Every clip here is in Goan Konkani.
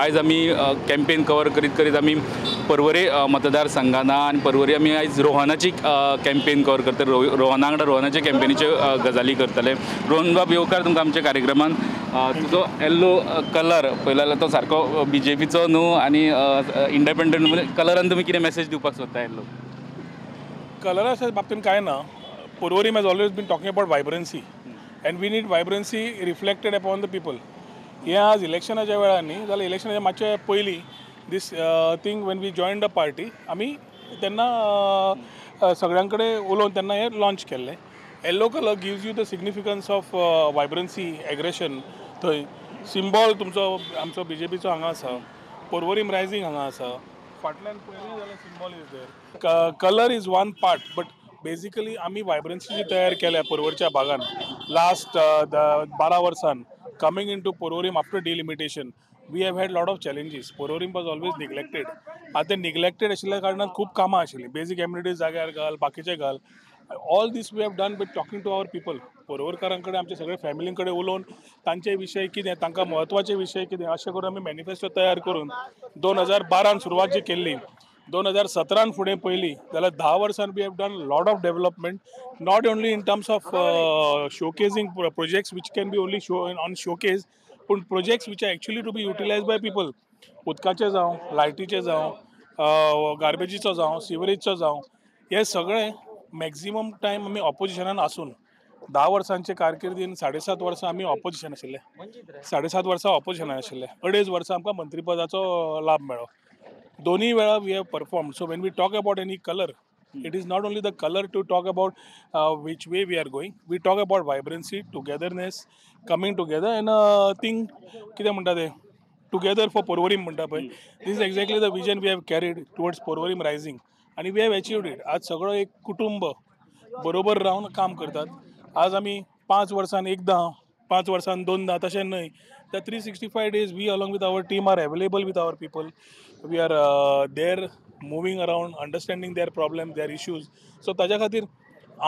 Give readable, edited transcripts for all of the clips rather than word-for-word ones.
आयज आमी कॅम्पेन कवर करीत करीत आमी पर्वरे मतदारसंघान आनी पर्वरे आमी आयज रोहनाची कॅम्पेन कवर करतले. रोहना वांगडा रोहनाचे कॅम्पेनीच्यो गजाली करतले. रोहन बाब, येवकार तुमकां आमच्या कार्यक्रमान. तुजो येल्लो कलर पळयलो जाल्यार तो सारको बीजेपीचो न्हू आनी इंडिपेंडंट कलरान तुमी कितें मॅसेज दिवपाक सोदता? येल्लो कलराच्या बाबतीन कांय ना. Porvorim has always been talking about vibrancy and we need vibrancy reflected upon the people. हें आज इलेक्शनाच्या वेळार न्ही जाल्यार इलेक्शनाच्या मातशे पयलीं this thing when we join the party आमी तेन्ना सगळ्यां कडेन उलोवन तेन्ना हें लॉन्च केल्लें. Yellow colour gives you the significance of vibrancy, aggression. थंय सिम्बॉल तुमचो आमचो बीजेपीचो हांगा आसा, पर्वरीम रायझींग हांगा आसा, फाटल्यान पळयलें जाल्यार symbol is there. Colour is one part, but basically आमी वायब्रन्सी जी तयार केल्या पर्वरच्या भागान लास्ट 12 वर्सान coming into Porvorim after delimitation we have had lot of challenges. Porvorim was always neglected. आतां निग्लेक्टेड आशिल्ल्या कारणान खूब कामां आशिल्लीं, बेजीक एम्युनिटीज जाग्यार घाल, बाकीचे घाल. All this we have done by talking to our people. पर्वरकारां कडेन, आमच्या सगळ्या फॅमिलीं कडेन उलोवन तांचे विशय कितें, तांकां म्हत्वाचे विशय कितें, अशें करून आमी मॅनिफेस्टो तयार करून 2012 सुरवात जी केल्ली, 2017 फुडें पयली जाल्यार 10 वर्सां we have done lot of development, not only in terms of showcasing projects which can be only show on showcase, पूण projects which are actually to be utilise by people. उदकाचें जावं, लायटीचें जावं, गार्बेजीचो जावं, सिवरेजचो जावं, हे सगळें मॅक्झिमम टायम आमी ऑपोजिशनान आसून 10 वर्सांचे कारकिर्दीन 7.5 वर्सां आमी ऑपोजिशन आशिल्ले, 7.5 वर्सां ऑपोजिशनान आशिल्ले, 2.5 वर्सां आमकां मंत्रीपदाचो लाभ मेळ्ळो. दोन्ही वेळा we have perform. So when we talk about any colour, it is not only the colour to talk about which way we are going, we talk about vibrancy, togetherness, coming together and thing कितें म्हणटा तें टुगेदर फॉर पर्वरीम म्हणटा पळय. This is exactly the vision we have carried towards Porvorim rising आनी we have achieved it. आज सगळो एक कुटुंब बरोबर रावन काम करतात. आज आमी 5 वर्सान एकदां, 5 वर्सान 2दा तशें न्हय, त्या 365 days we along with our team are available with our people. We are there moving around, understanding their problem, their issues. So ताज्या खातीर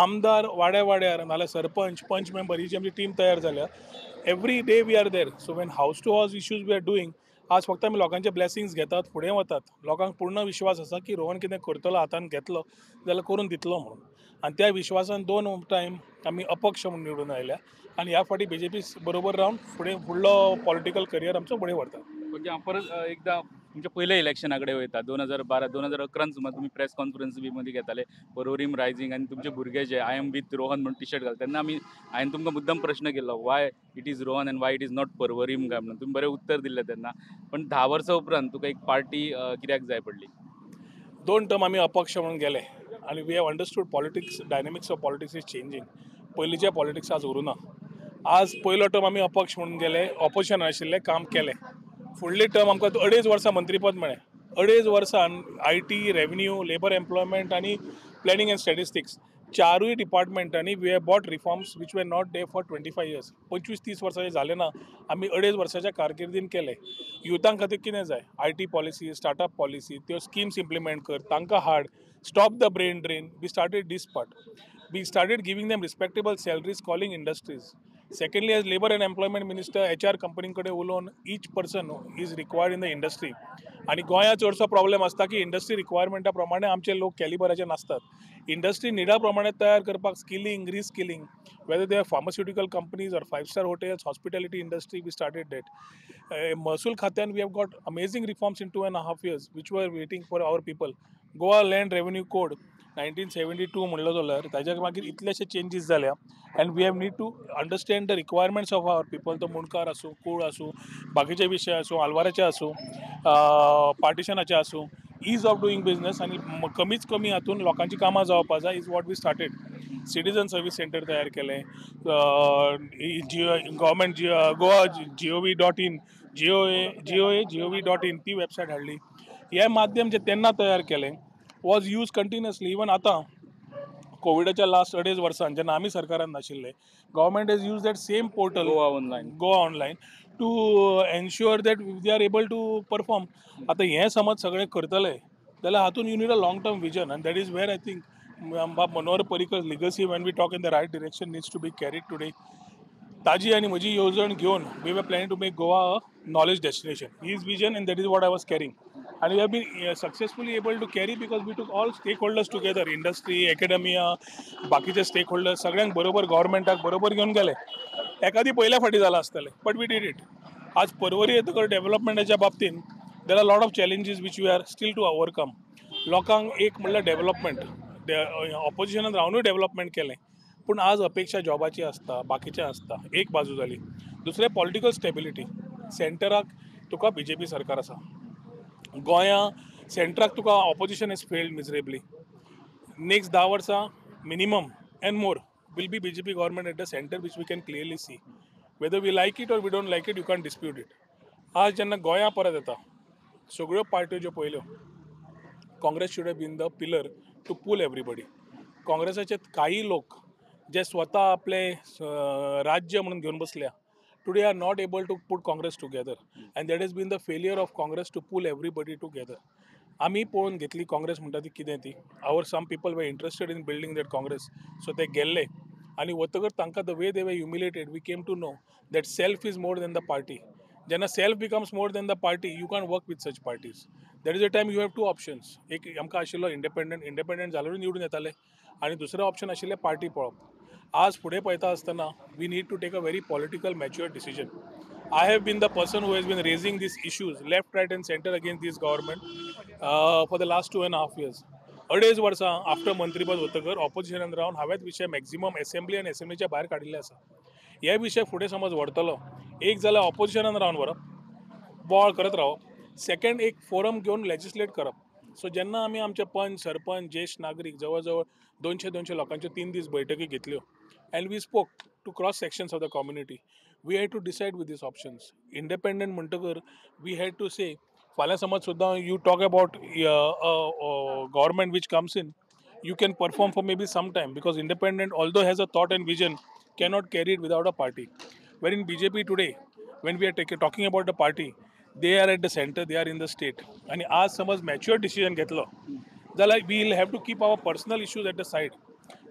आमदार वाड्या वाड्यार नाल्यार सरपंच, पंच मेंबर ही जी आमची टीम तयार जाल्या, every day we are there. So when house to house issues we are doing, आज फक्त आमी लोकांचे ब्लेसिंग्स घेतात, फुडें वतात. लोकांक पूर्ण विश्वास आसा की रोहन कितें करतलो, हातान घेतलो जाल्यार करून दितलो म्हणून. आनी त्या विश्वासान 2 टायम आमी अपक्ष म्हणून निवडून आयल्या आनी ह्या फावटी बीजेपी बरोबर रावन फुडें फुडलो पॉलिटिकल करियर आमचो फुडें व्हरता. ओके, हांव परत एकदां तुमच्या पयल्या इलेक्शना कडेन वयता. 2012 2011 सुमार तुमी प्रेस कॉन्फरन्स बी मदीं घेताले पर्वरीम रायझींग आनी तुमचे भुरगे जे I am with Rohan म्हणून टी शर्ट घालता तेन्ना आमी हांवें तुमकां मुद्दम प्रश्न केल्लो, why it is Rohan and why it is not Porvorim काय म्हणून. तुमी बरें उत्तर दिल्लें तेन्ना. पण 10 वर्सां उपरांत तुका एक पार्टी कित्याक जाय पडली? 2 टर्म आमी अपक्ष म्हणून गेले आनी we have understood politics, dynamics of politics is changing. पयलींचे पॉलिटिक्स आज उरूना. आज पयलो टर्म आमी अपक्ष म्हणून गेले, ऑपोजिशन आशिल्ले, काम केलें. फुडली टर्म आमकां 2.5 वर्सां मंत्रीपद मेळ्ळें. 2.5 वर्सान I T, revenue, labour employment आनी planning and statistics 4 डिपार्टमेंटांनी we have brought reforms which were not there for 25 years. 25-30 वर्सांचे जालें ना, आमी 2.5 वर्साच्या कारकिर्दीन केले. युथां खातीर कितें जाय, I T policy, startup policy, त्यो स्किम्स इम्प्लिमेंट कर, तांकां हाड, stop the brain drain. We started this part, we started giving them respectable salaries, calling industries. Secondly, as labour and employment minister, HR कंपनीं कडेन उलोवन each person is required in the industry. आनी गोंयांत चडसो प्रॉब्लेम आसता की इंडस्ट्री रिक्वायरमेंटा प्रमाणे आमचे लोक कॅलिबराचे नासतात. इंडस्ट्री निडा प्रमाणे तयार करपाक skilling, reskilling, whether they are pharmaceutical companies or 5-star hotels, hospitality industry, we started that. महसूल खात्यान we have got amazing reforms in 2.5 years which were waiting for our people. Goa land revenue code 1972 म्हणलो जाल्यार ताज्या मागीर इतलेशे चेंजीस जाल्या and we have need to understand the requirements of our people. तो मुंडकार आसूं, कूळ आसूं, बाकीचे विशय आसूं, आलवाराचे आसूं, पार्टिशनाचे आसूं, is of doing business आनी कमीच कमी हातून लोकांची कामां जावपा जाय is what we started. Citizen service centre तयार केलें, government Goa gov.in, goa.gov.in ती वेबसायट हाडली. हे माध्यम जे तेन्ना तयार केलें वॉज यूज कंटिन्युअसली. इवन आतां कोविडाच्या लास्ट 2.5 वर्सान जेन्ना आमी सरकारान नाशिल्ले, government has use that same portal Goa online to ensure that they are able to perform. आतां हें समज सगळें करतले जाल्यार हातून you need a long term vision and that is where I think Manohar Parrikar legacy when we talk in the right direction needs to be carried today. ताजी आनी म्हजी येवजण घेवन we were planning to make Goa a knowledge destination. His vision, and that is what I was carrying. And we have been successfully able to carry because we took all stakeholders together, industry, academia, बाकीचे स्टेक होल्डर्स सगळ्यांक बरोबर, गव्हर्मेंटाक बरोबर घेवन गेले. एकादी पयल्या फावटी जालां आसतलें, बट we did it. आज पर्वरी येतकर डेव्हलपमेंटाच्या बाबतींत there are lot of challenges which we are still to overcome. लोकांक एक म्हणल्यार डेव्हलपमेंट, ऑपोजिशनान रावनूय डेव्हलपमेंट केलें, पूण आज अपेक्षा जॉबाची आसता, बाकीचें आसता. एक बाजू जाली. दुसरें पॉलिटिकल स्टेबिलिटी. सेंटराक तुका बीजेपी सरकार आसा, गोंया सेंटराक तुका opposition is failed miserably. Next 10 वर्सां minimum and more will be BJP government at the centre, which we can clearly see. Whether we like it or we don't like it, you can dispute it. आज जेन्ना गोंया परत येता, सगळ्यो पार्ट्यो ज्यो पळयल्यो, Congress should have been the pillar to pull everybody. काँग्रेसाचे काही लोक जे स्वता आपले राज्य म्हणून घेवन बसल्या, today are not able to put Congress together, and that has been the failure of Congress to pull everybody together. आमी पळोवन घेतली काँग्रेस म्हणटा ती कितें ती. Our some people were interested in building that Congress, so ते गेल्ले आनी वतकर तांकां the way they were humiliated, we came to know that self is more than the party. जेन्ना self becomes more than the party, you can work with such parties. That is a time you have two options. एक आमकां आशिल्लो इंडिपेंडंट, इंडिपेंडंट जाल्यारूय निवडून येताले, आनी दुसरें ऑप्शन आशिल्लें पार्टी पळोवप. आज फुडें पळयता आसतना we need to take a very political mature decision. I have been the person who has been raising these issues left, right and centre against this government for the last 2.5 years. 2.5 वर्सां आफ्टर मंत्रीपद वतकर ऑपोजिशनान रावन हांवेंच विशय मॅक्झिमम एसेंब्ली आनी एसेंब्लीच्या भायर काडिल्ले आसा. हे विशय फुडें समज व्हरतलो, एक जाल्यार ऑपोजिशनान रावन व्हरप, बोवाळ करत रावप, सेकंड एक फोरम घेवन लेजिस्लेट करप. सो जेन्ना आमी आमचे पंच, सरपंच, ज्येश्ठ नागरीक जवळ जवळ 200-200 लोकांच्यो 3 दीस बैठकी घेतल्यो, and we spoke to cross sections of the community. We had to decide with these options. Independent म्हणटकर we had to से फाल्यां समज सुद्दां you talk about government which comes in, you can perform for maybe some time, because independent although has a thought and vision, cannot carry it without a party. Where in BJP today, when we are talking about the party, they are at the centre, they are in the state. आनी आज समज मॅच्युअर डिसिजन घेतलो जाल्यार we will have to keep our personal issues at the side.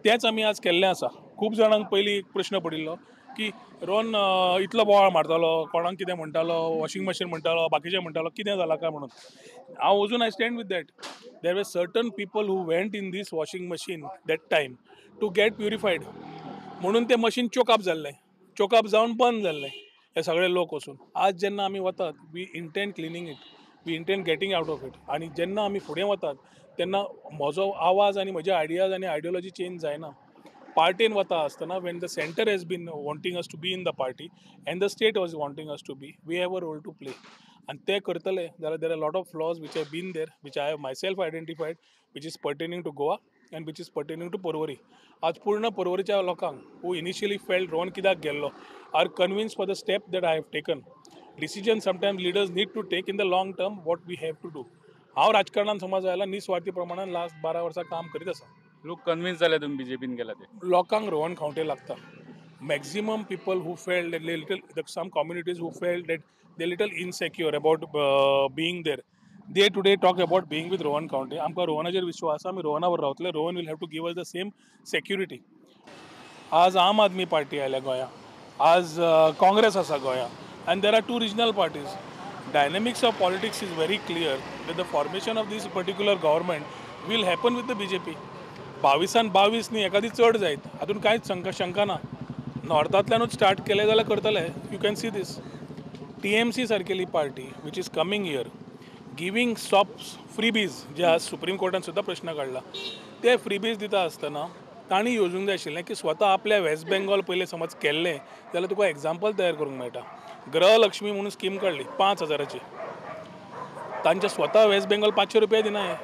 तेंच आमी आज केल्लें आसा. खूब जाणांक पयलीं एक प्रश्न पडिल्लो की रोहन इतलो बोवाळ मारतालो, कोणाक कितें म्हणटालो, वॉशिंग मशीन म्हणटालो, बाकीचें म्हणटालो, कितें जालां काय म्हणून. हांव अजून I stand with that. There were certain people who went in this washing machine that time to get purified, म्हणून तें मशीन चोकअप जाल्लें, चोकअप जावन बंद जाल्लें हे सगळे लोक वचून. आज जेन्ना आमी वतात, we intend cleaning it, we intend getting out of it. आनी जेन्ना आमी फुडें वतात तेन्ना म्हजो आवाज आनी म्हजे आयडियाज आनी आयडियोलॉजी चेंज जायना. पार्टेन वता आसतना when the centre has been wanting us to be in the party and the state was wanting us to be, we have a role to play. आनी ते करतले जाल्यार there are lot of flaws which have been there, which I have myself identified, which is pertaining to Goa and which is pertaining to Porvorim. आज पूर्ण पर्वरीच्या लोकांक हू इनिशियली फेल्ट रोहन कित्याक गेल्लो, are convinced for the step that I have taken. Decision sometimes leaders need to take in the long term what we have to do. हांव राजकारणान समज आयला निस्वार्थी प्रमाणान लास्ट 12 वर्सां काम करीत आसा. लोक कन्विन्स जाले तुमी बीजेपीन गेला ते? लोकांक रोहन खंवटे लागता. Maximum people who felt that little, some communities who felt that they little insecure about being there, they today talk about being with Rohan Khaunte. आमकां रोहनाचेर विश्वास आसा, आमी रोहना बरोबर रावतले. Rohan will have to give us the same security. आज आम आदमी पार्टी आयल्या गोंया, आज काँग्रेस आसा गोंया, and there are 2 regional parties. Dynamics of politics is very clear that the formation of this particular government will happen with the BJP. 22 22 न्ही, एकादी चड जायत, हातून कांयच शंका ना. नॉर्थांतल्यानूच स्टार्ट केलें जाल्यार करतले. You can see this TMC सारकेली party which is coming here giving soft freebies, जे आज सुप्रीम कोर्टान सुद्दां प्रश्न काडला, ते फ्रीबीज दिता आसतना तांणी येवजूंक जाय आशिल्लें की स्वता आपल्या वेस्ट बेंगॉल पयलें समज केल्लें जाल्यार तुका एग्जाम्पल तयार करूंक मेळटा. गृहलक्ष्मी म्हणून स्कीम काडली 5,000ची, तांच्या स्वता वेस्ट बेंगॉल 500 रुपया दिना, हे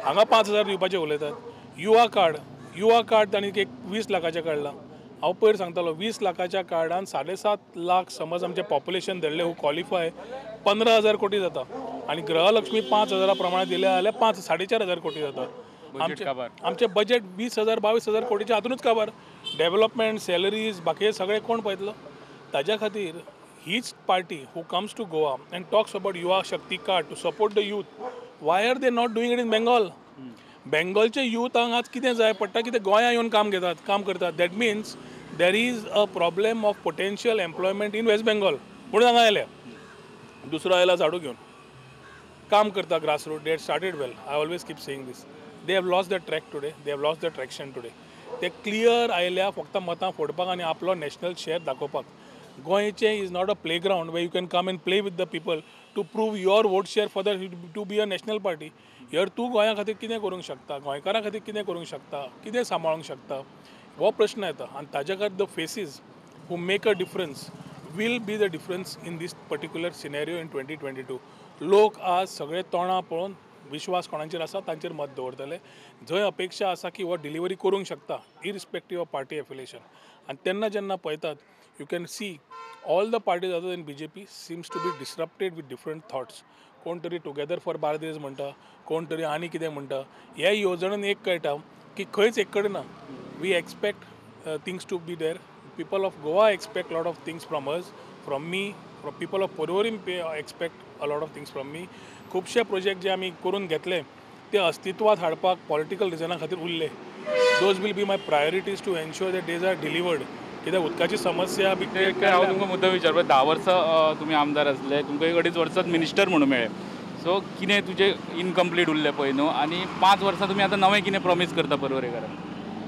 हांगा 5,000 दिवपाचे उलयतात. युवा कार्ड, युवा कार्ड तांणी एक 20 लाखाचें काडलां. हांव पयर सांगतालो 20 लाखाच्या कार्डान 7.5 लाख समज आमचें पॉप्युलेशन धरलें हू क्वॉलिफाय 15,000 कोटी जाता, आनी गृहलक्ष्मी 5,000 प्रमाणे दिल्या जाल्यार 5-4.5 हजार कोटी जाता. आमचें बजेट 20,000-22,000 कोटीच्या हातूनच काबार. डेव्हलपमेंट, सॅलरीज, बाकी सगळें कोण पळयतलो? ताज्या खातीर हीच party who comes to Goa and talks about Yuva Shakti card to support the youth, why are they not doing it in Bengal? बेंगॉलचे युथांक आज कितें जाय पडटा की ते गोंया येवन काम घेतात, काम करतात. That means There is a problem of potential employment in West Bengal म्हणून हांगा आयल्या. दुसरो आयला झाडू घेवन काम करता grassroot. They started well. I always keep saying this. They have lost the track today, they have lost the traction today. ते क्लियर आयल्या फक्त मतां फोडपाक आनी आपलो नॅशनल शेअर दाखोवपाक. गोंयचें is not a playground where you can come and play with the people to prove your vote share for the to be a national party. Here तूं गोंया खातीर कितें करूंक शकता, गोंयकारां खातीर कितें करूंक शकता, कितें सांबाळूंक शकता, हो प्रश्न येता. आनी ताज्या खातीर the faces who make a difference will be the difference in this particular scenario in 2022. लोक आज सगळे तोंडां पळोवन विश्वास कोणाचेर आसा तांचेर मत दवरतले. जंय अपेक्षा आसा की हो डिलिव्हरी करूंक शकता इरिस्पेक्टीव ऑफ पार्टी एफिलिएशन. आनी तेन्ना जेन्ना पळयतात you can see all the parties other than BJP seems to be disrupted with different thoughts. कोण तरी टुगेदर फॉर बार्देज म्हणटा, कोण तरी आनी कितें म्हणटा. ह्या येवजणेन एक कळटा की खंयच एक कडेन ना. We expect things to be there. People of Goa expect lot of things from us, from me, from people of Porvorim expect a lot of things from me. खुबशे प्रोजेक्ट जे आमी करून घेतले ते अस्तित्वात हाडपाक पॉलिटिकल रिजना खातीर उरले. Those will be my priorities to ensure that these are delivered. कित्याक उदकाची समस्या बी हांव तुमकां मुद्दो विचारपा, 10 वर्सां तुमी आमदार आसले, तुमकां एक 2.5 वर्सां मिनिस्टर म्हणून मेळ्ळे. सो कितें तुजें इनकम्प्लीट उरलें पळय न्हू, आनी 5 वर्सां तुमी आतां नवें कितें प्रॉमीस करता पर्वरेकारांक?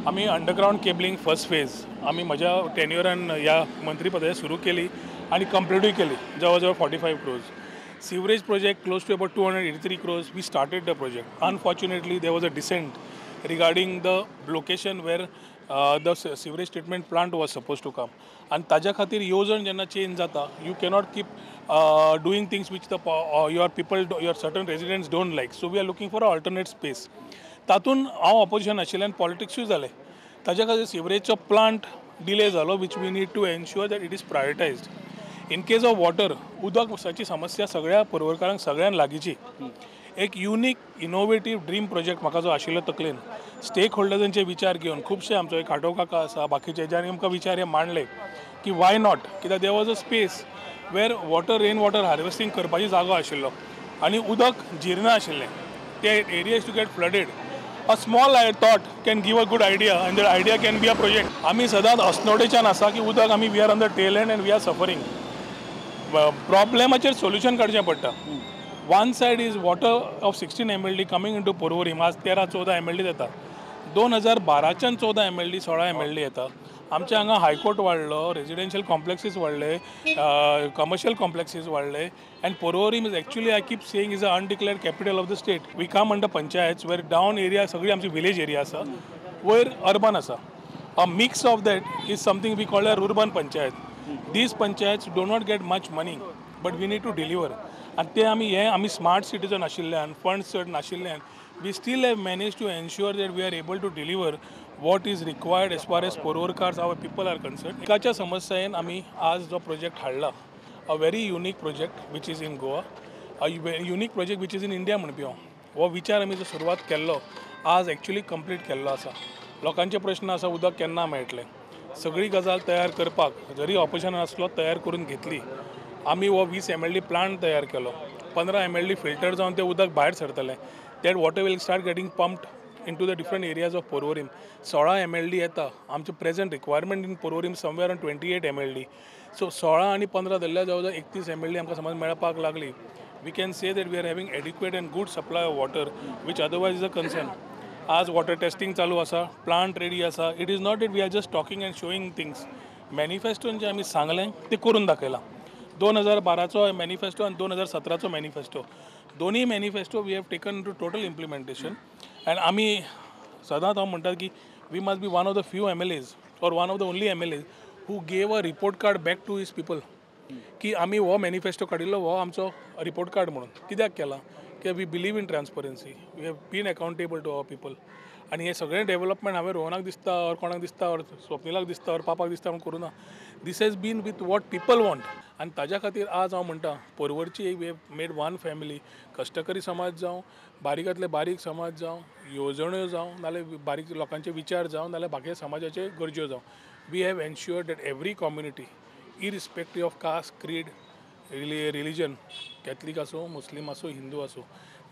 आमी अंडरग्रावंड केबलिंग फर्स्ट फेज आमी म्हज्या टेन्युअरान ह्या मंत्रीपदाचेर सुरू केली आनी कंप्लिटूय केली, जवळ जवळ 45 crores. Sewerage project close to about 283 crores. We started the project. Unfortunately there was a dissent regarding the location where the sewerage treatment plant was suppose to come. आनी ताज्या खातीर येवजण जेन्ना चेंज जाता you cannot keep doing things which the your people, your certain residents don't like. So we are looking for a alternate space. तातूंत हांव ऑपोजिशन आशिल्ल्यान पॉलिटिक्सूय जालें. ताज्या खातीर सिवरेजचो प्लांट डिले जालो, which we need to ensure that it is prioritised. In case of water, उदकाची समस्या सगळ्या पर्वरकारांक सगळ्यांक लागींची. एक युनीक इनोवेटीव ड्रीम प्रोजेक्ट म्हाका जो आशिल्लो तकलेन, स्टेक होल्डर्सांचे विचार घेवन खुबशे आमचो एक खाटो काका आसा, बाकीचे ज्यांनी आमकां विचार हे मांडले की why not, कित्याक there was a space where water rain water harvesting करपाची जागो आशिल्लो आनी उदक जिरना आशिल्लें. ते area is to get flooded. A small thought can give a good idea and that idea can be a project. आमी सदांच अस्नोडेच्यान आसा की उदक आमी we are on the tail end and we are suffering. प्रॉब्लेमाचेर सोल्युशन काडचें पडटा. One side is water of 16 MLD coming into Porvorim. आज 13-14 MLD येता. 2012च्यान 14 MLD 16 MLD येता. आमच्या हांगा हायकोर्ट वाडलो, residential कॉम्प्लेक्सीस वाडले, commercial कॉम्प्लेक्सीस वाडले. And Porvorim is actually I keep saying is a undeclared capital of the state. We come under panchayats where down area सगळी आमची विलेज एरिया आसा, वयर अर्बन आसा. A mix of that is something we call a rurban panchayat. These panchayats do not get much money but we need to deliver. आनी ते आमी हे आमी स्मार्ट सिटीजन आशिल्ल्यान, फंड्स चड नाशिल्ल्यान we still have managed to ensure that we are able to deliver what is required as far as Porvorkars, our people are concerned. एकाच्या समस्येन आमी आज जो प्रोजेक्ट हाडला, a very unique project which is in Goa, a unique project which is in India म्हणपी हांव. हो विचार आमी जो सुरवात केल्लो आज एक्चुली कंप्लीट केल्लो आसा. लोकांचे प्रश्न आसा उदक केन्ना मेळटलें, सगळी गजाल तयार करपाक जरी ऑपोजिशन आसलो तयार करून घेतली. आमी हो 20 MLD plant तयार केलो, 15 MLD filter जावन तें उदक भायर सरतलें. That water will start getting pumped into the different areas of Porvorim. 16 MLD येता. आमचे present requirement in Porvorim somewhere on 28 MLD. So 16 आनी 15 धरल्यार जवळ जवळ 31 MLD आमकां समज मेळपाक लागली. We can say that we are having adequate and good supply of water which otherwise is a concern. आज वॉटर टेस्टिंग चालू आसा, प्लांट रेडी आसा. It is not that we are just talking and showing things. मॅनिफेस्टोन जें आमी सांगलें तें करून दाखयलां. 2012चो मॅनिफेस्टो आनी 2017चो मॅनिफेस्टो, दोनूय manifesto we have taken to total implementation. And आमी सदांच हांव म्हणटा की we must be one of the few MLAs or one of the only MLAs who gave a report card back to his people की आमी हो मॅनिफेस्टो काडिल्लो हो आमचो रिपोर्ट कार्ड म्हणून. कित्याक केला की we believe in transparency, we have been accountable to our people. आनी हें सगळें डेवलपमेंट हांवें रोहनाक दिसता ऑर कोणाक दिसता ऑर स्वप्निलाक दिसता ऑर पापाक दिसता म्हूण करूं ना. This has been with what people want. आनी ताज्या खातीर आज हांव म्हणटा पर्वरची we have made one family. कश्टकरी समाज जावं, बारीकांतले बारीक समाज जावं, येवजण्यो जावं, नाल्यार बारीक लोकांचे विचार जावं, नाल्यार बाकी समाजाचे गरज्यो जावं, we have ensured that every community irrespective of caste, creed, religion, Catholic आसूं, मुस्लीम आसूं, हिंदू आसूं,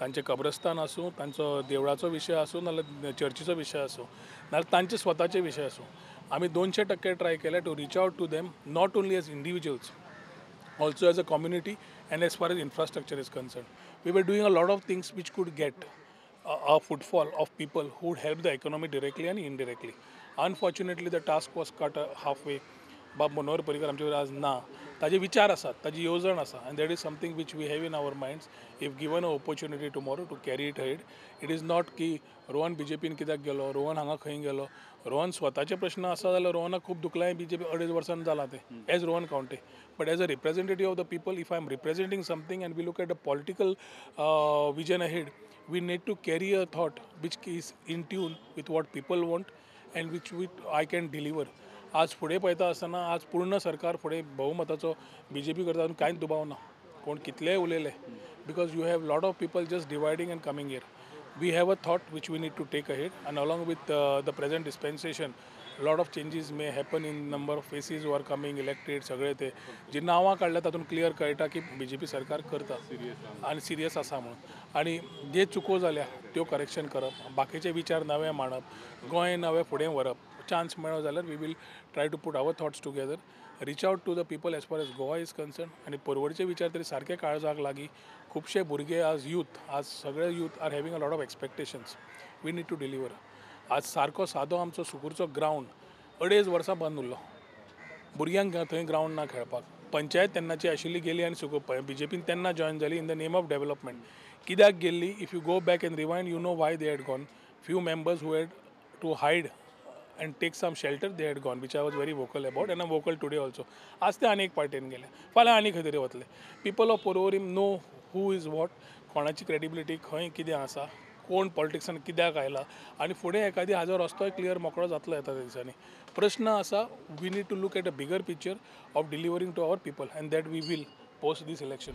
तांचें कब्रस्तान आसूं, तांचो देवळाचो विशय आसूं, नाल्यार चर्चीचो विशय आसूं, नाल्यार तांचे स्वताचे विशय आसूं, आमी 200% ट्राय केले to reach out to them, not only as individuals, also as a community and as far as infrastructure is concerned. We were doing a lot of things which could get a footfall of people who would help the economy directly and indirectly. Unfortunately, the task was cut halfway. बाब मनोहर पर्रीकर आमचे कडेन आज ना, ताजे विचार आसात, ताजी येवजण आसा, and that is something which we have in our minds. If given a opportunity tomorrow to carry it ahead, it is not की रोहन बीजेपीन कित्याक गेलो, रोहन हांगा खंय गेलो. रोहन स्वताचे प्रश्न आसा जाल्यार रोहनाक खूब दुखलां बीजेपी 2.5 वर्सांनी जालां तें, as Rohan Khaunte. But as a representative of the people, if I am representing something and we look at the political vision ahead, we need to carry a thought which is in tune with what people want and which I can deliver. आज फुडें पळयता आसतना आज पूर्ण सरकार फुडें बहुमताचो बीजेपी करता कांयच दुबाव ना, कोण कितलेय उलयले, because you have lot of people just dividing and coming here. We have a thought which we need to take ahead, and along with the present dispensation, lot of changes may happen in number of faces who are coming elected. सगळे ते जी नांवां काडल्या तातूंत क्लियर कळटा की बीजेपी सरकार करता आनी सिरियस आसा म्हणून. आनी जे चुको जाल्या त्यो करेक्शन करप, बाकीचे विचार नवे मांडप, गोंय नवें फुडें व्हरप. चान्स मेळ्ळो जाल्यार we will try to put our thoughts together, reach out to the people as far as Goa is concern. आनी परवडचे विचार तरी सारके काळजाक लागीं. खुबशे भुरगे आज यूथ, आज सगळे youth are having a lot of expectations, we need to deliver. आज सारको सादो आमचो सुकूरचो ग्रावंड 2.5 वर्सां बंद उरलो, भुरग्यांक थंय ग्रावंड ना खेळपाक. पंचायत तेन्नाची आशिल्ली गेली आनी सुकूर बीजेपीन तेन्ना जॉयन जाली in the name of development. कित्याक गेल्ली, if you go back and rewind, you know why they had gone. Few members who had to hide and take some shelter, they had gone, which I was very vocal about and I'm vocal today also. आज ते आनी एक पार्टीन गेले, फाल्यां आनी खंय तरी वतले. People of Porvorim know who is what, कोणाची क्रेडिबिलिटी खंय कितें आसा, कोण पॉलिटिक्सान कित्याक आयला, आनी फुडें एकादी हाजो रस्तोय क्लियर मोकळो जातलो येता त्या दिसांनी. प्रश्न आसा, we need to look at a bigger picture of delivering to our people, and that we will post this election.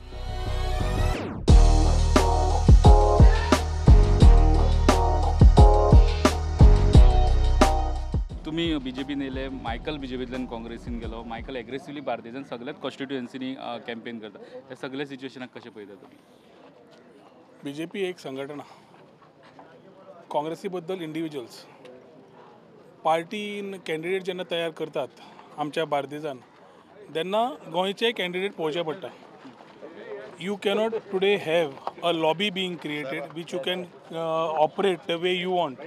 तुमी बीजेपीन येयले, मायकल बीजेपींतल्यान काँग्रेसीन गेलो, मायकल एग्रेसिवली बार्देजान सगळ्याच कॉन्स्टिट्युएन्सीनी कॅम्पेन करता. ह्या सगळ्या सिच्युएशनाक कशें पळयता तुमी? बीजेपी एक संघटना, काँग्रेसी बद्दल इंडिविज्युअल्स. पार्टीन कॅन्डिडेट जेन्ना तयार करतात आमच्या बार्देजान, तेन्ना गोंयचे कॅन्डिडेट पळोवचे पडटा. You cannot today have a lobby being created which you can operate the way you want.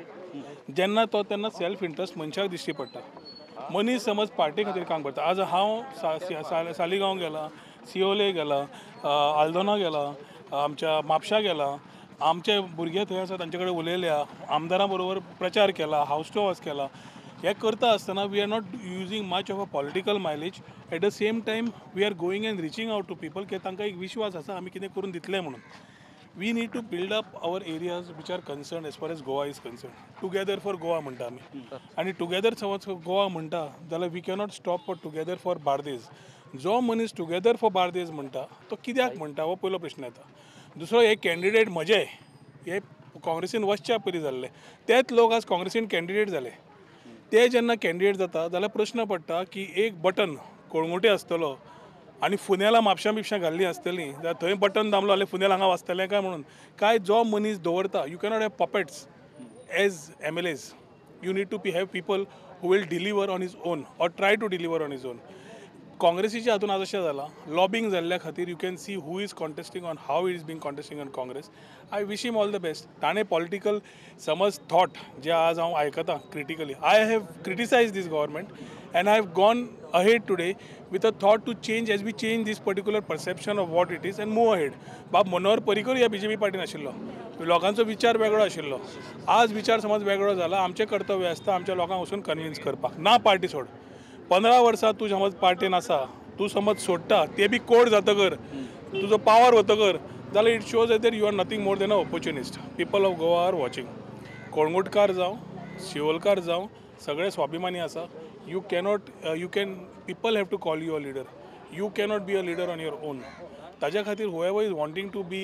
जेन्ना तो तेन्ना सेल्फ इंट्रस्ट मनशाक दिश्टी पडटा. मनीस समज पार्टी खातीर काम करता. आज हांव सालिगांव गेला, सियोले गेला, आल्दोना गेला, आमच्या म्हापशा गेला, आमचे भुरगे थंय आसा तांचे कडेन उलयल्या, आमदारां बरोबर प्रचार केला, हावस टू हावस केला. हें करता आसतना we are not using much of a political mileage. At the same time we are going and reaching out to people की तांकां एक विश्वास आसा आमी कितें करून दितले म्हणून. We need to build up our areas which are concerned as far as Goa is concerned. Together for Goa म्हणटा आमी, आनी टुगेदर समज गोवा म्हणटा जाल्यार we cannot stop for together for Bardez. जो मनीस टुगेदर फॉर बार्देज म्हणटा तो कित्याक म्हणटा हो पयलो प्रश्न येता. दुसरो, हे कॅन्डिडेट म्हजे हे काँग्रेसीन वचच्या पयलीं जाल्ले, तेच लोक आज काँग्रेसीन कॅन्डिडेट जाले. ते जेन्ना कॅन्डिडेट जाता जाल्यार प्रश्न पडटा की एक बटन कळंगुटे आसतलो आनी फुनेला म्हापशां बिपशां घाल्लीं आसतलीं, जाल्यार थंय बटन दामलो जाल्यार फुनेल हांगा वाजतलें काय म्हणून. काय जो मनीस दवरता, you cannot have puppets as MLAs. You need to have people who will deliver on his own or try to deliver on his own. काँग्रेसीच्या हातून आज अशें जालां, लॉबींग जाल्ल्या खातीर you can see who is contesting on how is being contesting on Congress. I wish him all the best. ताणें पॉलिटिकल समज थॉट जे आज हांव आयकतां critically, I have criticise this government and I have gone ahead today with a thought to change as we change this particular perception of what it is and move ahead. बाब मनोहर पर्रीकर ह्या बीजेपी पार्टीन आशिल्लो, लोकांचो विचार वेगळो आशिल्लो. आज विचार समज वेगळो जाला. आमचें कर्तव्य आसता आमच्या लोकांक वचून कन्विन्स करपाक. ना पार्टी सोड, 15 वर्सां तूं समज पार्टीन आसा, तूं समज सोडटा, ते बी कोड जातकर, तुजो पावर वतकर, जाल्यार it shows that you are nothing more than a opportunist. People of Goa are watching. Calangute जावं, शिवोलकार जावं, सगळे स्वाभिमानी आसा. You cannot, you can, people have to call you a leader. You cannot be a leader on your own. ताज्या खातीर whoever is wanting to be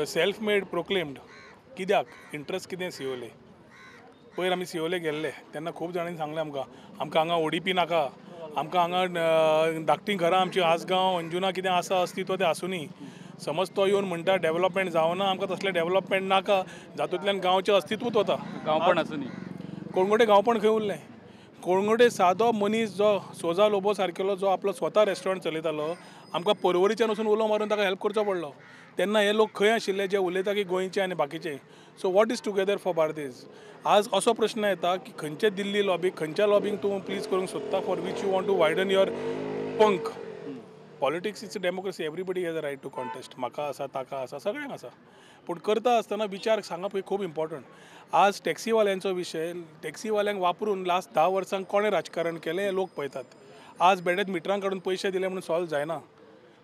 self made proclaimed, कित्याक इंट्रस्ट कितें सियोले. पयर आमी सियोले गेल्ले तेन्ना खूब जाणांनी सांगलें आमकां, आमकां हांगा ओडीपी नाका, आमकां हांगा धाकटीं घरां आमची आसगांव अंजुना कितें आसा अस्तित्व तें आसुनी. समज तो येवन म्हणटा डेवलपमेंट जावना, आमकां तसलें डेवलपमेंट नाका, जातूंतल्यान गांवचें अस्तित्वूच वता. गांवपण आसुनी, कळंगूटे गांवपण खंय उरलें? कळंगूटे सादो मनीस जो सोजा लोबो सारकेलो जो आपलो स्वता रेस्टॉरंट चलयतालो, आमकां पर्वरीच्यान वचून उलो मारून ताका हेल्प करचो पडलो. तेन्ना हे लोक खंय आशिल्ले जे उलयता की गोंयचे आनी बाकीचे. So what is together for Bardez? आज असो प्रश्न येता की खंयचे दिल्ली लॉबी, खंयच्या लॉबींक तूं प्लीज करूंक सोदता for which you want to widen your punk. Politics is democracy, everybody has a right to contest. म्हाका आसा, ताका आसा, सगळ्यांक आसा. पूण करता आसतना विचार सांगप हे खूब इम्पॉर्टंट. आज टॅक्सीवाल्यांचो विशय, टॅक्सीवाल्यांक वापरून लास्ट 10 वर्सांक कोणें राजकारण केलें हें लोक पळयतात. आज बेडेत मिटरां काडून पयशे दिले म्हणून सॉल्व जायना.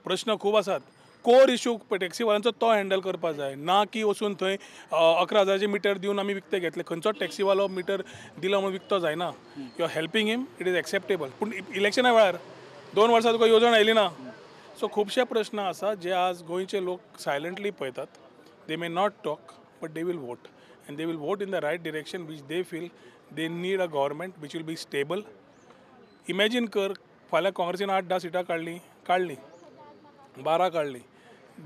प्रश्न खूब आसात. कोर इशू टॅक्सीवाल्यांचो तो हँडल करपाक जाय, ना की वचून थंय 11,000 मिटर दिवन आमी विकते घेतले. खंयचोच टॅक्सीवालो मिटर दिलो म्हणून विकतो जायना. You are helping him, it is acceptable. पूण इलेक्शना वेळार 2 वर्सां तुका येवजण आयली ना. सो खुबशे प्रश्न आसा जे आज गोंयचे लोक सायलंटली पळयतात. They may not talk but they will vote, and they will vote in the right direction which they feel they need a government which will be stable. Imagine कर, फाल्यां काँग्रेसीन 8-10 सिटां काडलीं, 12 काडलीं,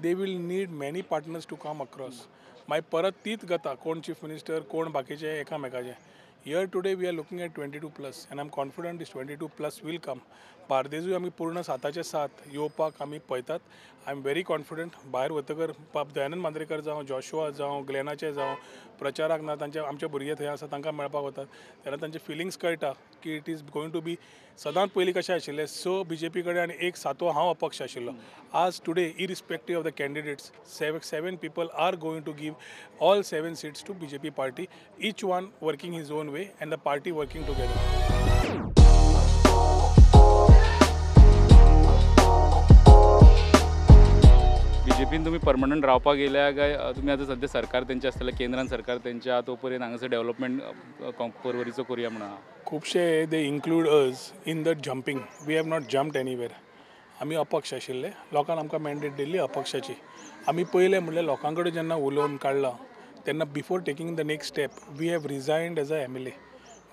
they will need many partners to come across. मागीर परत तीच गता, कोण चीफ मिनिस्टर कोण बाकीचे एकामेकाचे. Here today we are looking at 22+ and I am confident this 22+ will come. बार्देजूय आमी पूर्ण 7चे 7 येवपाक आमी पळयतात. I am very confident. भायर वतकर बाब दयानंद मांद्रेकर जावं, जॉशुआ जावं, ग्लॅनाचे जावं, प्रचाराक ना तांचे आमचे भुरगे थंय आसा तांकां मेळपाक वतात तेन्ना तांचे फिलिंग्स कळटा की it is going to be. सदांच पयलीं कशें आशिल्लें, 6 बी जे पी कडेन आनी 1 सातवो हांव अपक्ष आशिल्लो. आज today irrespective of the candidates 7 people are going to give all 7 seats to BJP party, each one working his own way and the party working together. बीजेपीन तुमी परमनंट रावपाक गेल्या काय तुमी आतां सद्या सरकार तेंचें आसतलें, केंद्रान सरकार तेंच्या, तो पर्यंत हांगासर डेव्हलपमेंट पर्वरीचो करुया म्हणून? खुबशे they include us in the jumping. We have not jumped anywhere. आमी अपक्ष आशिल्ले, लोकांक आमकां मॅन्डेट दिल्ली अपक्षाची. आमी पयलें म्हणल्यार लोकां कडेन जेन्ना उलोवन काडलां तेन्ना before taking the next step we have resigned as a MLA.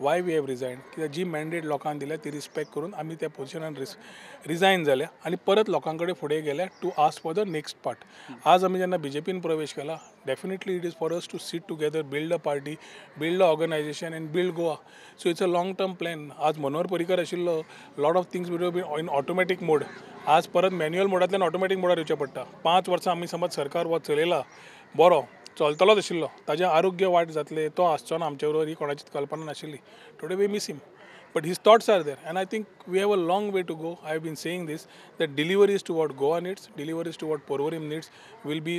Why we have resigned? कित्याक जी मॅन्डेट लोकांक दिल्या ती रिस्पेक्ट करून आमी त्या पोजिशनान रिजायन जाल्या आनी परत लोकां कडेन फुडें गेल्या to ask for the next part. आज आमी जेन्ना बी जे पीन प्रवेश केला, definitely it is for us to sit together, build a party, build a organisation and build Goa. So it's a long term plan. आज मनोहर पर्रीकर आशिल्लो, lot of things will be in automatic mode. आज परत मॅन्युअल मोडांतल्यान ऑटोमॅटीक मोडार येवचें पडटा. 5 वर्सां आमी समज सरकार हो चलयला बरो चलतलोच आशिल्लो, ताजें आरोग्य वायट जातलें, तो आसचो ना आमचे बरोबर ही कोणाचीच कल्पना नाशिल्ली. Today we miss him, but his thoughts are there and I think we have a long way to go. I have been saying this that deliveries to what Goa needs, deliveries to what Porvorim needs will be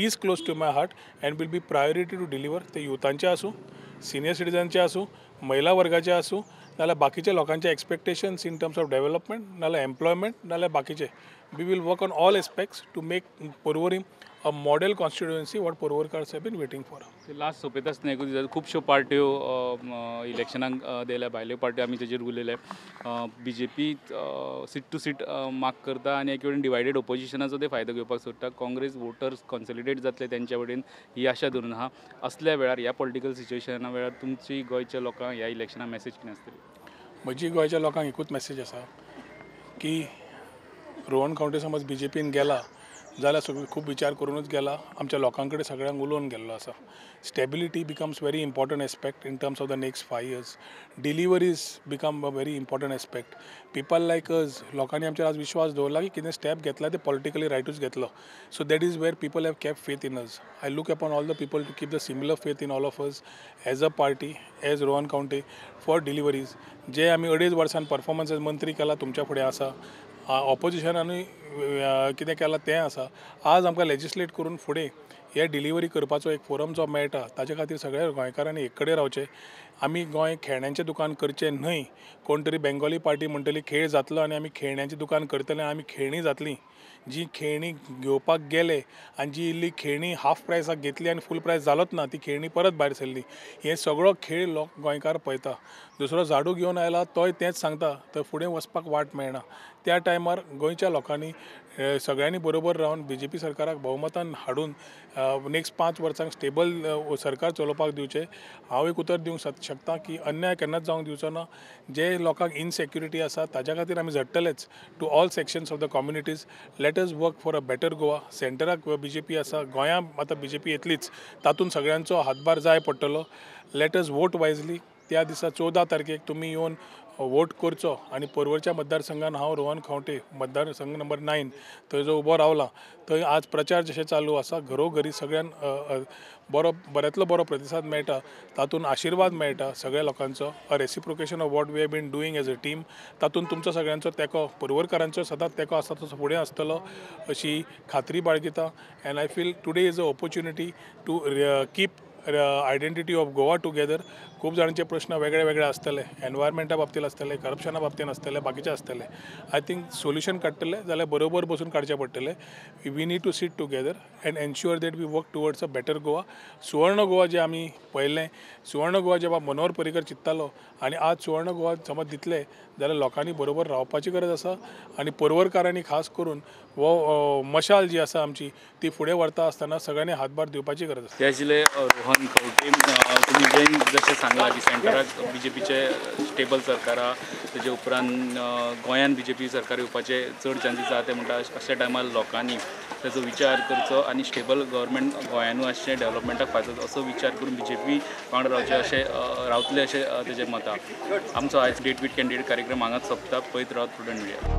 is close to my heart and will be priority to deliver. ते युथांचे आसूं, सिनियर सिटीजनचे आसूं, महिला वर्गाचे आसूं, नाल्यार बाकीच्या लोकांचे expectations in terms of development, नाल्यार एम्प्लॉयमेंट, नाल्यार बाकीचे. We will work on all aspects to make Porvorim a model constituency what Porvorkars have been waiting for. Last सोंपेत आसतना एकूच दिता, खुबश्यो पार्ट्यो इलेक्शनाक दिल्या, भायल्यो पार्ट्यो आमी तेजेर उलयले. B J P seat to seat माग करता आनी एके वटेन डिवायडेड ओपोजिशनाचो ते फायदो घेवपाक सोदता. काँग्रेस वोटर्स कॉन्सलिडेट जातले तेंच्या वटेन ही आशा धरून आहा. असल्या वेळार ह्या पॉलिटिकल सिच्युएशना वेळार तुमची गोंयच्या लोकांक ह्या इलेक्शनाक मॅसेज कितें आसतली? म्हजी गोंयच्या लोकांक एकूच मॅसेज आसा की रोहन खंवटे समज बी जे पीन गेला जाल्यार सगळें खूब विचार करूनच गेला, आमच्या लोकां कडेन सगळ्यांक उलोवन गेल्लो आसा. Stability becomes very important aspect in terms of the next 5 years. Deliveries become a very important aspect. People like us, लोकांनी आमचेर आज विश्वास दवरला की कितें स्टेप घेतला ते पॉलिटिकली रायटूच घेतलो. So that is where people have kept faith in us. I look upon all the people to keep the similar faith in all of us as a party, as Rohan Khaunte for deliveries. जे आमी 2.5 वर्सान परफॉर्मन्स एज मंत्री केला तुमच्या फुडें आसा, ऑपोजिशनानूय कितें केलां तें आसा. आज आमकां लेजिस्लेट करून फुडें हे डिलिव्हरी करपाचो एक फोरम जो मेळटा ताजे खातीर सगळ्या गोंयकारांनी एक कडेन रावचें. आमी गोंय खेळण्यांचें दुकान करचें न्हय. कोण तरी बेंगोली पार्टी म्हणटली खेळ जातलो आनी आमी खेळण्यांचें दुकान करतले, आमी खेळणी जातली. जी खेळणी घेवपाक गेले आनी जी इल्ली खेळणी हाफ प्रायसाक घेतली आनी फूल प्रायस जालोच ना, ती खेळणी परत भायर सरली. हे सगळो खेळ लोक गोंयकार पळयता. दुसरो झाडू घेवन आयला तोय तेंच सांगता, तर फुडें वचपाक वाट मेळना. त्या टायमार गोंयच्या लोकांनी सगळ्यांनी बरोबर रावन बी जे पी सरकाराक भोवमतान हाडून नेक्स्ट 5 वर्सांक स्टेबल सरकार चलोवपाक दिवचें. हांव एक उतर दिवंक शकता की अन्याय केन्नाच जावंक दिवचो ना. जे लोकांक इनसेक्युरिटी आसा ताज्या खातीर आमी झडटलेच. To all sections of the communities, let us work for a better Goa. सेंटराक B J P आसा, गोंयांत आतां बी जे पी येतलीच, तातूंत सगळ्यांचो हातभार जाय पडटलो. Let us vote wisely. त्या दिसा 14 तारखेक तुमी येवन वोट करचो आनी पर्वरच्या मतदारसंघान हांव रोहन खंवटे मतदारसंघ नंबर 9 थंय जो उबो रावला थंय आज प्रचार जशें चालू आसा घरोघरी सगळ्यान बरो बऱ्यांतलो बरो प्रतिसाद मेळटा, तातूंत आशिर्वाद मेळटा सगळ्या लोकांचो. A reciprocation of what we have been doing as a team, तातूंत तुमचो सगळ्यांचो तेंको, पर्वरकारांचो सदांच तेंको आसा तसो फुडें आसतलो अशी खात्री बाळगिता. And I feel today is a opportunity to keep identity of Goa together. खूब जाणांचे प्रश्न वेगळे वेगळे आसतले, एनवायरमेंटा बाबतींत आसतले, करप्शना बाबतींत आसतले, बाकीचे आसतले. I think solution काडटले जाल्यार बरोबर बसून काडचें पडटलें. We need to sit together and ensure that we work towards a better Goa. सुवर्ण गोवा जें आमी पळयलें, सुवर्ण गोवा जेन्ना मनोहर पर्रीकर चिंत्तालो आनी आज सुवर्ण गोवा समज दितले जाल्यार लोकांनी बरोबर रावपाची गरज आसा आनी पर्वरकारांनी खास करून हो मशाल जी आसा आमची ती फुडें व्हरता आसतना सगळ्यांनी हातभार दिवपाची गरज आसा. ते आशिल्ले रोहन खंवटे. तुमी जें जशें सांगलां की सेंटराक बीजेपीचे स्टेबल सरकार आहा, तेजे उपरांत गोंयान बीजेपी सरकार येवपाचे चड चान्सीस आहा, ते म्हणटा अशा टायमार लोकांनी ताचो विचार करचो आनी स्टेबल गव्हर्मेंट गोंयानूय आसचें, डेव्हलपमेंटाक फायदो असो विचार करून बीजेपी वांगडा रावचें अशें रावतलें अशें तेजें मत आहा. आमचो आयज डेट वीथ कॅन्डिडेट कार्यक्रम हांगाच सोंपता. पळयत रावत प्रुडंट मिडिया.